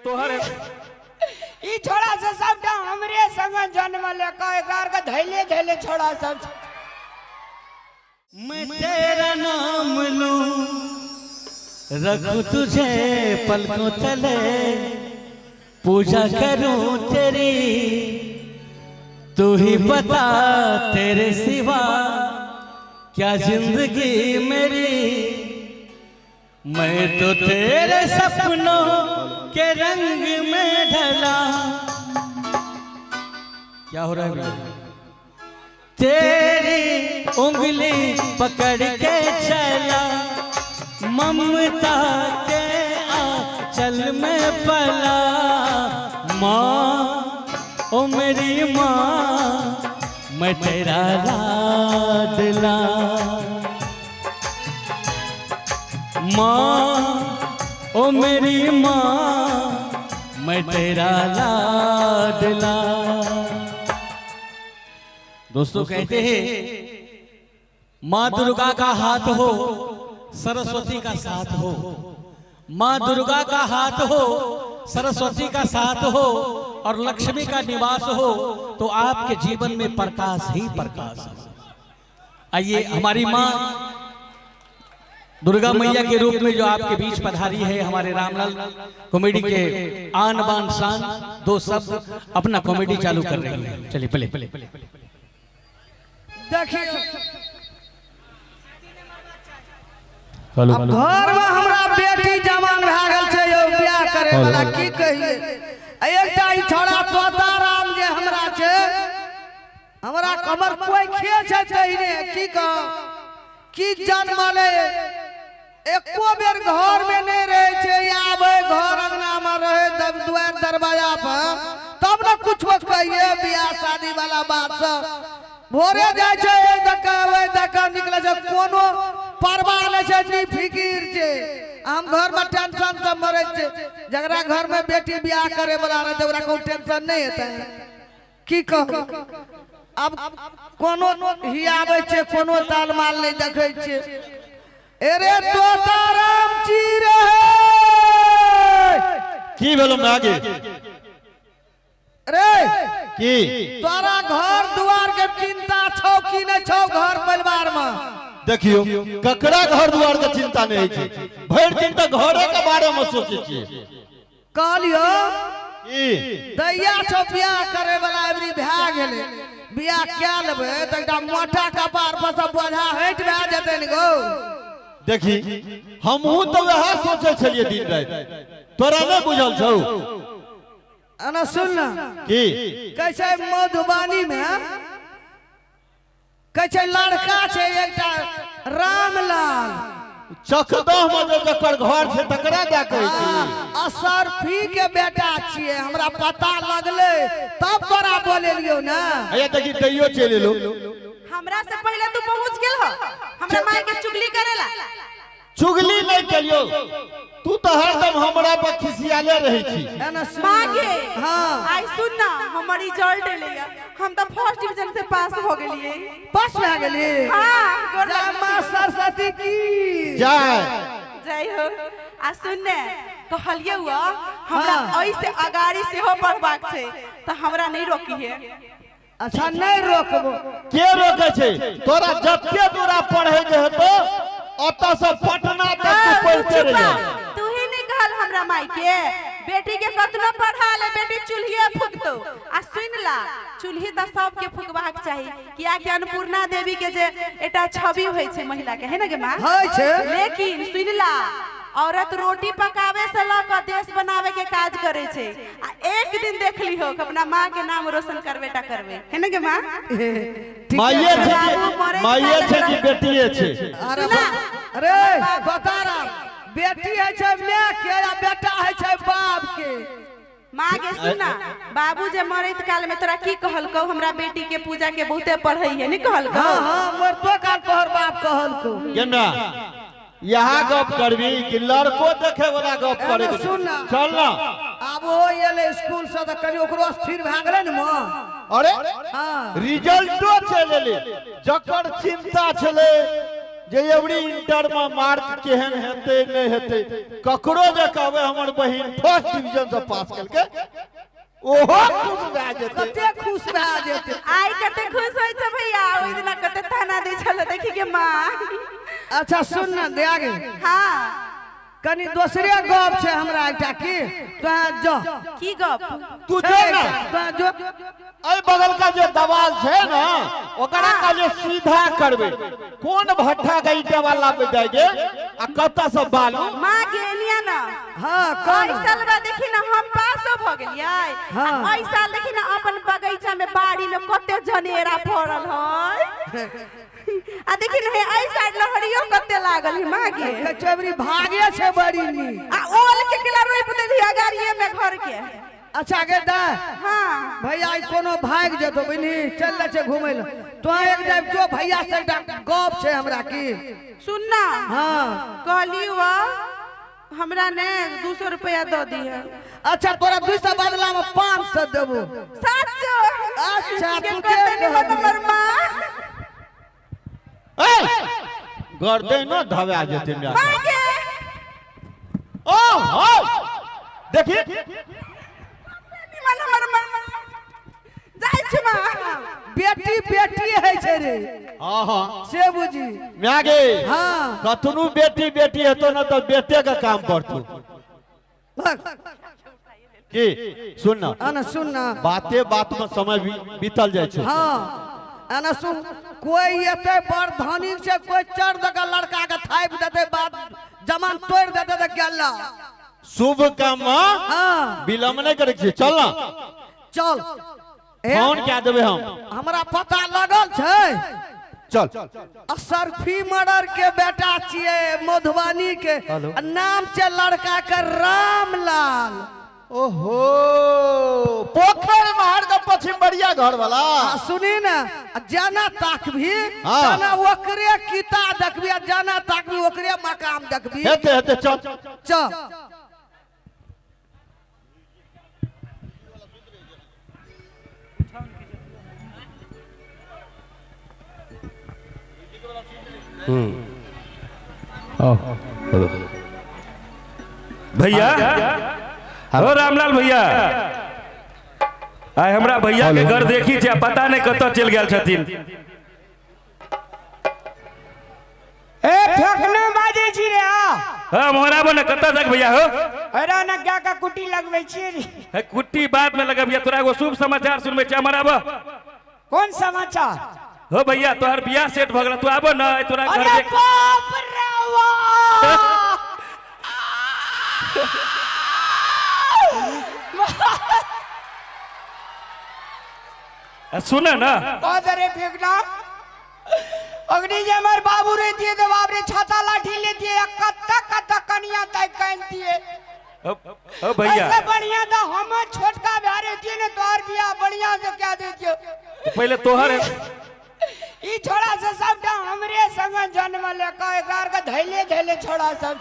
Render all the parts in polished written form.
तोहर ई छोड़ा से सबटा हमरे संग जन्म ले के एकरा आर के धैले धैले छोड़ा सब। मैं तेरा नाम लूं, रखूं तुझे पलकों तले, पूजा करूं तेरी, तू ही बता तेरे सिवा क्या जिंदगी मेरी। मैं तो तेरे सपनों के रंग में ढला। क्या हो रहा है भैया? तेरी उंगली पकड़ के चला, ममता के आंचल में पला। माँ ओ मेरी माँ, मैं तेरा लाडला। माँ ओ मेरी माँ, मैं तेरा लाडला। दोस्तों कहते हैं माँ दुर्गा का हाथ हो, सरस्वती का साथ हो। माँ दुर्गा का हाथ हो, सरस्वती का साथ हो और लक्ष्मी का निवास हो तो आपके जीवन में प्रकाश ही प्रकाश हो। आइए हमारी माँ दुर्गा मैया के रूप में जो आपके बीच पधारी है, हमारे रामलाल कॉमेडी के आन बान शान दो शब्द अपना कॉमेडी चालू कर रही है। चलिए पहले देखिए घर में हमरा बेटी जवान भए गेल छै यौ, बियाह करे वाला की कहिए। एकटा ई छोड़ा तोता राम जे हमरा छै, हमरा कमर कोई खे छै तहिने की कह की जन्मले एको बेर घर में नहीं रहे छै, आबे घर अंगना में रहे दुआर दरवाजा पर तब न कुछो कहिए। बियाह शादी वाला बात सब भोरे जाय छै, एक धक्का ओहि धक्का निकले छै, कोनो परवाह नहि छै, नी फिकिर छै। हम घर में टेंशन से मरै छै। जकरा घर में बेटी बियाह करे वाला रहते ओकरा कोनो टेंशन नहीं हेतै। की कहू अब कोनो हियाबै छै, कोनो तालमाल नहीं देखै छै। अरे तोता राम जी रहे की भेलो आगे रे की तोरा घर दुआर के चिंता छौ की नहीं छौ घर परिवार में? देखियो ककरा घर दुआर के चिंता नहीं छै, भरि दिन तऽ घरे के बारे में सोचै छियै। कहलियो की दैया छौ बियाह करे वाला अबरी भए गेलै, बियाह कए लेबै तऽ एकटा मोटा कपार पर सब बोझा हटि भए जेतै ने गो। देखी हमहूँ तऽ वएह सोचै छलियै दिन राति, तोरा नहि बुझल छौ? अना सुन ना की कैसे मधुबनी में कैसे लड़का छै एकटा रामलाल, चकदह में जे जकर घर छै तकरा दए कहै छी। असरफी के बेटा छियै, हमरा पता लगलै तब तोरा बोलेलियौ ना। हैया देखी दैयो चलि एलौ। हमरा से पहले तू पहुंच गेल हो, हमरा माई के चुगली करेला। चुगली नहीं केलियो, तू तो हरदम हमरा पर खिसियाले रहै छी। माँ के हाँ आई सुन ना, हमर रिजल्ट एलै, हम तो फर्स्ट डिवीजन से पास हो गेलिए। पास भए गेली? हाँ। जय माँ सरस्वती की जय। जय हो। आ सुन ने कहलिए हुआ हमरा ऐसे अगाड़ी सेहो पढ़बाक छै त हमरा नहीं रोकी है। अच्छा नहीं रोकबो। के रोके छै तोरा? जते दूरा पढ़े के हेतो ओतऽ से पटना तक तू पढ़ते रहिए। तू ही नहीं कहल हमरा माई के बेटी के कतनो पढ़ा ले बेटी चूल्हिए फूकतो। आ सुन ला चूल्ही त सबके फूकबाक चाही, किया कि अन्नपूर्णा देवी के जे एकटा छवि होय छै महिला के, है ना गे मां? होय छै। लेकिन सुन ला औरत रोटी पकावे से ल के देश बनावे के काज करे छै। आ एक दिन देख ली हो अपना माँ के नाम रोशन करबे टा करबे, है ना गे मां? माइए छै, माइए छै कि बेटिए छै? अरे बता रहा बेटी है छै माय के आ बेटा है छै बाप के। माँ के सुन ना, बाबू जे मरैत काल में तोरा की कहलकौ? हमरा बेटी के पूजा के बहुते पढ़ै है, नहीं कहलकौ? हां हां मरतो काल तोहर बाप कहलकौ। गेना यहाँ गप करबी कि लड़को देखे वाला गप करे? सुन ना चल ना आब ओ एलै स्कूल से त कनि ओकरो स्थिर भए गेलै ने मां। अरे हां रिजल्टो चलि एलै, जकर चिंता छलै जे एवरी इंटर में मार्क केहन हेतै नहि हेतै। ककरो जे कहबै हमर बहिन फर्स्ट डिवीजन से पास केलकै, ओहो खुश भए जेतै। कते खुश भए जेतै। आइ कते खुश होइ छै भैया, ओहि दिना कते ताना दै छल देखी के माँ। अच्छा सुन ना दियागे। हाँ कनी दोसरे गप छै हमरा एकटा की तोरा जो की गप तू जो ना तोरा जो एहि बगल का जे दवाल छै ना ओकरा कहलिए सीधा करबे, कोन भट्ठा के ईटा वाला पे जाएगे आ कतऽ से बालू माँ गेलिया ना। हां कौन एहि साल बा देखी ना हम पासो भ गेलियै। हाँ। एहि साल देखी ना अपन बगीचा में बाड़ी में कते जनेरा फड़ल है। आ देखी ना एहि साइड लहरियो कते लागल है माँ गे। कचौरी भागे छै बड़ी नी आ ओल के केला रोप देली अगाड़िए में घर के। अच्छा गे दा। हां भैया ई कोनो भाग जेतो बनी चल ले छै घुमै ल तो एक जाब जो भैया से एकटा गप छै हमरा की सुन ना। हां कहली वा हमरा ने 200 रुपया दऽ दिहे। अच्छा तोरा 200 बदला में 500 देबो। 700। अच्छा तू के हमर मां ए गर्दन न धवा जेते म्या। मां के ओ हो देखी मन हमर मां जाइ छी मां। बेटी बेटी है छै रे। हां हां से बुझी म्या गे। हां कतनु बेटी बेटी हेतो न त बेटे के काम पड़तो की। सुन ना ना सुन ना बाते बात में समय बीतल जाइ छै। हां ana सुन कोई एते बड़ धनी से कोई चढ़ दका लड़का के थाप देते बात जमान तोड़ देते त गेला। शुभ काम हां विलंब नहीं करे छी, चल ना चल फोन क्या देबे हम हमरा पता लगल छै। चल असरफी मर्डर के बेटा छियै मधुबनी के, नाम छै लड़का के रामलाल। ओहो पोखर मार के पश्चिम बढ़िया घर वाला। सुनी ना जाना ताकबी जाना ओकरे किता देखबी जाना ताकबी ओकरे मकाम देखबी। हेते हेते चल चल। भैया हो रामलाल भैया आइ हमरा भैया के घर देखी छै पता नहीं कतऽ चलि गेल छथिन। ए फेकना बाजै छी रे। हां मोहरा बन कतऽ तक भैया हो? अरे ना क्या का कुट्टी लगबै छी रे। हे कुट्टी बाद में लगबिया, तोरा एगो शुभ समाचार सुनबै छै हमरा। आब कोन समाचार? हो भैया तोहर बियाह सेट भ गेल, तू आब न तोरा घर अरे देख। बाप रे वाह। सुन ना रे फेंकना अग्नि जे हमर बाबू रे दिए दे बाप रे छाता लाठी ले दिए कत्ता कत्ता कनिया तक कन दिए। ओ भैया ऐसे बढ़िया तो हम छोटका भारे दिए ने तोहर बियाह बढ़िया से क्या दे दियो। पहले तोहर ई छोड़ा से सबटा हमरे संग जन्म ले के एकरा के धैले धैले छोड़ा सब।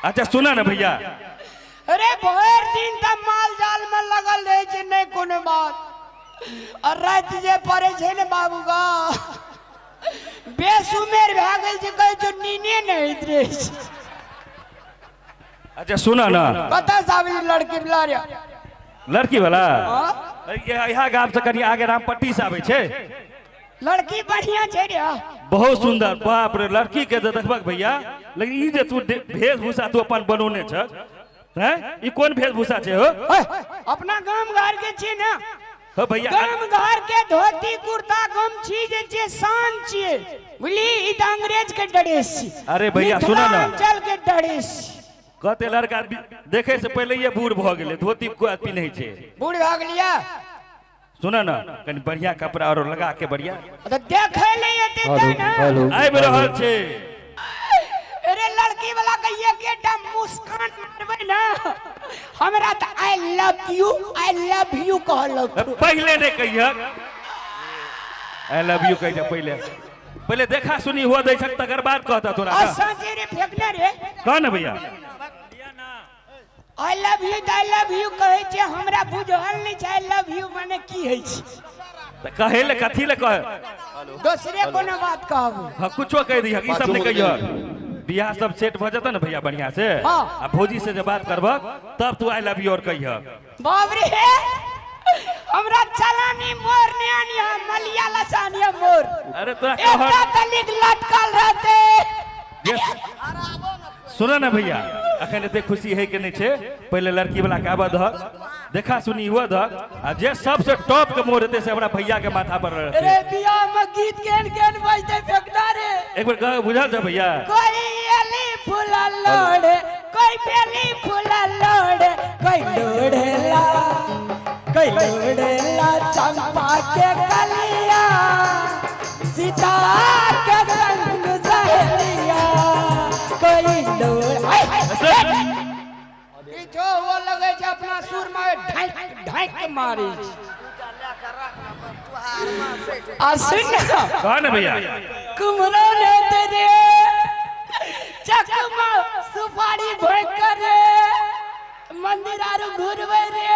अच्छा सुना ना भैया। अरे भर दिन तक माल जाल में लगल रहे छै नहीं कोनो बात, और रात जे पड़े छै ने बाबू गा बेसुमेर भए गेल छै, कहै छै नीने नहीं होइत रहे छै। अच्छा सुना ना कतऽ से आबै छै लड़की वाला रे? लड़की वाला यहाँ गाम से कनि आगे रामपट्टी से आबै छै। लड़की बढ़िया छै रे। बहुत सुंदर बाप रे लड़की के देखबक भैया, लेकिन ई जे तू वेशभूषा तू अपन बनौने छ हैं, ई कोन वेशभूषा छै हो? अपना गाम घर के छी ना हो भैया। गाम घर के धोती कुर्ता गमछी जे छै शान छियै बुझली, ई त अंग्रेज के ड्रेस छी। अरे भैया सुना ना मिथिलांचल के ड्रेस। कहते लड़का देखे से पहले ये बूढ़ भ गेलै, धोती को पिन्है छै बूढ़ भ गेलियै। सुना ना कनि बढ़िया कपड़ा और लगा के बढ़िया त देखे ले एते त ना आबि रहल छै। अरे लड़की वाला के एकेटा मुस्कान मारबै ना हमरा त I love you I love you कहलक। पहले नहीं कहियक I love you कहि पहले पहले देखा सुनी हुआ दै छ तकर बाद कहता तोरा। अच्छा रे फेकने रे कह ना भैया। I love you I love you कहै छै हमरा बुझल नहीं छै I love you माने की होइ छै। त कहे ले कथी ले कहे दोसरे कोनो बात कहबो। हां कुछो कह दिह, ई सब नहीं कहियो। बियाह सब सेट भ जता ना भैया बढ़िया से, आ भौजी से जब बात करबक तब तू I love you और कहियो। बाप रे हमरा चलानी मोर ने आनी मलिया लसानी मोर। अरे तोरा एकटा तलिक लटकल रहते। सुन ना भैया, अखन एते खुशी है के नहीं छे, पहले लड़की वाला के आबऽ दहक, देखा सुनी हुआ दहक, आ जे सबसे टॉप के मोर हेतै से हमरा भैया के माथा पर रहतै। अरे बियाह में गीत केहन केहन बजतै फेकना रे, एक बेर कह बुझल छ भैया? कोई अली फूला लोड़े, कोई बेली फूला लोड़े, कोई लोड़ेला, कोई लोड़ेला चंपा के कलिया, सीता के संग सहेलिया, कोई लोड़। किछो वो लगे छै अपना सुर में ढांक ढांक के मारी छै। आ सुन कह ना भैया, कुमरो ने रे चकमा सुपारी भोंक रे, मंदिर आरू घुरबै रे,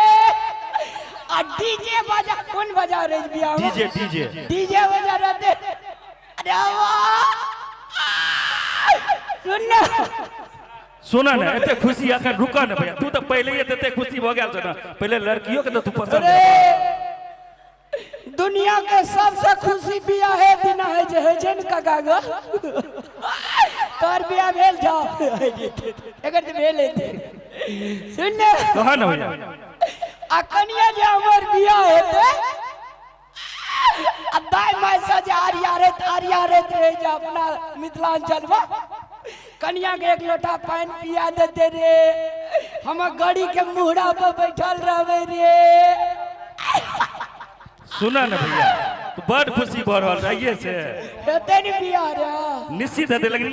आ डीजे बजा, कोन बजा रे बियाह में? डीजे डीजे डीजे बजा रहते। अरे वाह सुन ना, सुन ना, एते खुशी अखन रुक ना भैया, तू तो पहले ही एते खुशी भ गेल छ ना, पहले लड़कियों के तो तू पसंद। अरे दुनिया के सबसे खुशी बियाह है दिना है जे है जन काका गो, तोर बियाह भेल जाओ एकर त भेल हेतै। सुन ना, कह ना भैया, आ कनिया जे हमर बियाह हेतै आ दाइ माय से जे आरिया रेत रहे जे अपना मिथिलांचल में, कनिया के एक लोटा पानी पिया देते रे, हम गाड़ी के मुहरा पर बैठल रहबे रे। सुन ना भैया, तू बड़ खुशी भऽ रहल आइए से हेतै ने बियाह रे, निश्चित हेतै, लेकिन